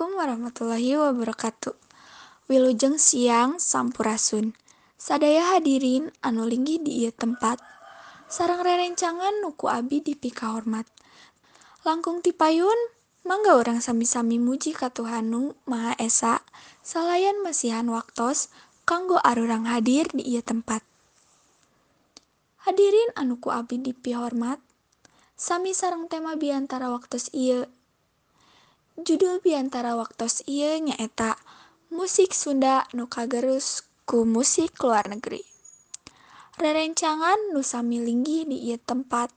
Assalamualaikum warahmatullahi wabarakatuh. Wilujeng siang sampurasun. Sadaya hadirin anu linggih di ieu tempat sareng rerencangan nu ku abi dipikahormat. Langkung ti payun, mangga urang sami-sami muji ka Tuhan Nu Maha Esa salayan masihan waktos kanggo arurang hadir di ieu tempat. Hadirin anu ku abi dipihormat, sami sareng tema biantara waktos ieu. Judul biantara waktos ieu nyaeta Musik Sunda nu kagerus ku musik luar negeri. Rerencangan nu sami linggih di ieu tempat.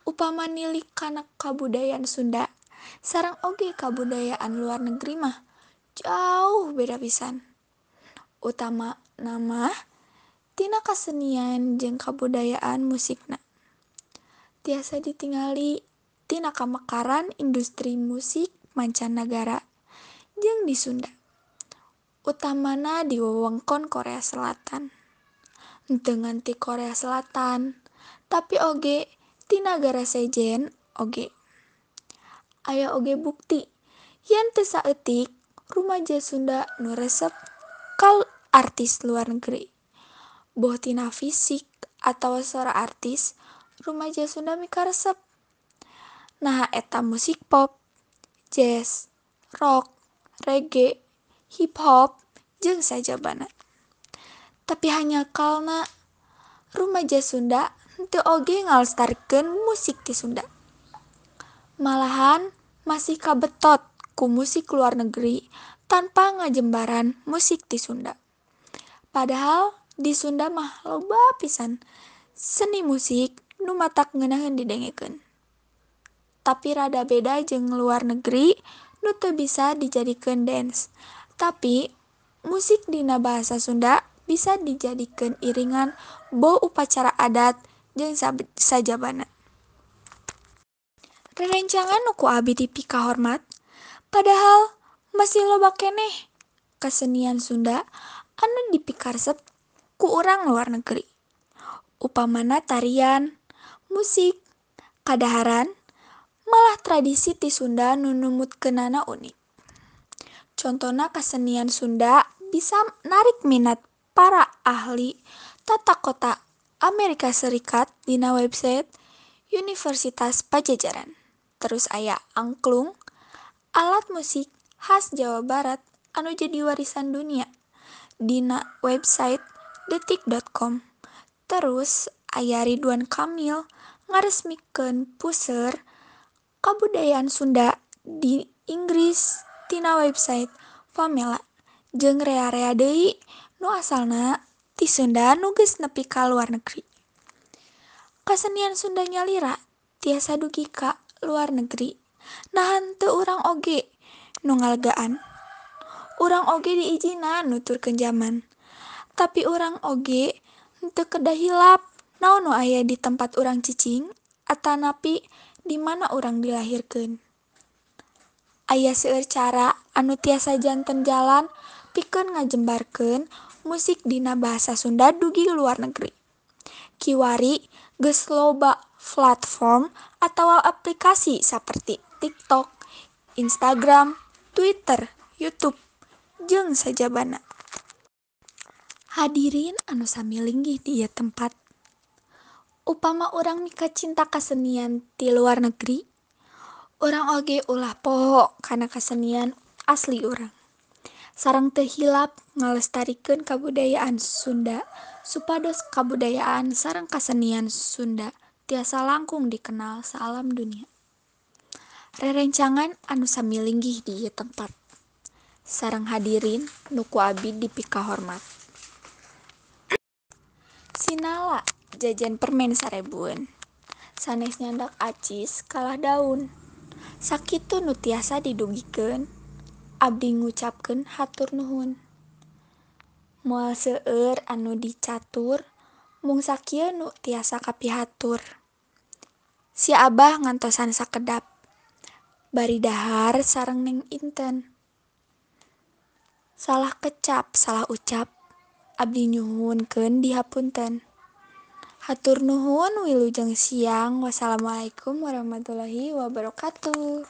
Upama nilik kana kabudayaan Sunda sareng oge kabudayaan luar negeri mah jauh beda pisan. Utamana mah tina kasenian jeung kabudayaan musikna. Tiasa ditingali tina kamekaran industri musik mancanagara jeung di Sunda. Utamana di wewengkon Korea Selatan. Henteu ngan ti Korea Selatan, tapi oge ti nagara sejen oge. Aya oge bukti yen teu saeutik rumaja Sunda nu resep ka artis luar negeri. Boh tina fisik atawa sora artis, rumaja Sunda mikaresep. Naha eta musik pop, jazz, rock, reggae, hip hop, jeung sajabana. Tapi hanyakalna rumaja Sunda henteu oge ngalestarikeun musik ti Sunda. Malahan masih kabetot ku musik luar negeri tanpa ngajembaran musik ti Sunda. Padahal di Sunda mah loba pisan seni musik nu matak ngeunaheun didengekeun. Tapi rada beda jeung luar negeri nu teu bisa dijadikeun dance. Tapi musik dina bahasa Sunda bisa dijadikeun iringan boh upacara adat jeung sajabana. Rerencangan nu ku abi dipikahormat, padahal masih loba keneh kasenian Sunda anu dipikaresep ku urang luar negeri. Upamana tarian, musik, kadaharan, malah tradisi ti Sunda nu numutkeunana unik. Contona kasenian Sunda bisa narik minat para ahli tata kota Amerika Serikat dina website Universitas Padjadjaran. Terus aya angklung, alat musik khas Jawa Barat anu jadi warisan dunia dina website detik.com. Terus aya Ridwan Kamil ngaresmikeun puseur kabudayaan Sunda di Inggris tina website Famela jeung rea-rea deui nu asalna ti Sunda nu geus nepi ka luar negeri. Kasenian Sunda nyalira tiasa dugi ka luar negeri. Nah henteu urang oge nu ngalegaan. Urang oge diijinan nuturkeun jaman. Tapi urang oge henteu kedah hilap naon nu aya di tempat urang cicing atanapi di mana urang dilahirkeun. Aya seueur cara anu tiasa janten jalan pikeun ngajembarkeun musik dina bahasa Sunda dugi luar negeri. Kiwari geus loba platform atawa aplikasi saperti TikTok, Instagram, Twitter, YouTube, jeung sajabana. Hadirin anu sami linggih di ieu tempat. Upama urang mikacinta kasenian ti luar negeri, urang oge ulah poho kana kasenian asli urang. Sareng teu hilap ngalestarikeun kabudayaan Sunda supados kabudayaan sareng kasenian Sunda tiasa langkung dikenal saalam dunia. Rerencangan anu sami linggih di ieu tempat. Sareng hadirin nu ku abi dipikahormat. Sinala jajan permen sarebueun. Sanes nyandak acis kalah daun. Sakitu nu tiasa didugikeun, abdi ngucapkeun hatur nuhun. Moal seueur anu dicatur, mung sakieu nu tiasa kapihatur. Si Abah ngantosan sakedap, bari dahar sareng Neng Inten. Salah kecap, salah ucap, abdi nyuhunkeun dihapunten. Hatur nuhun wilujeng siang. Wassalamualaikum warahmatullahi wabarakatuh.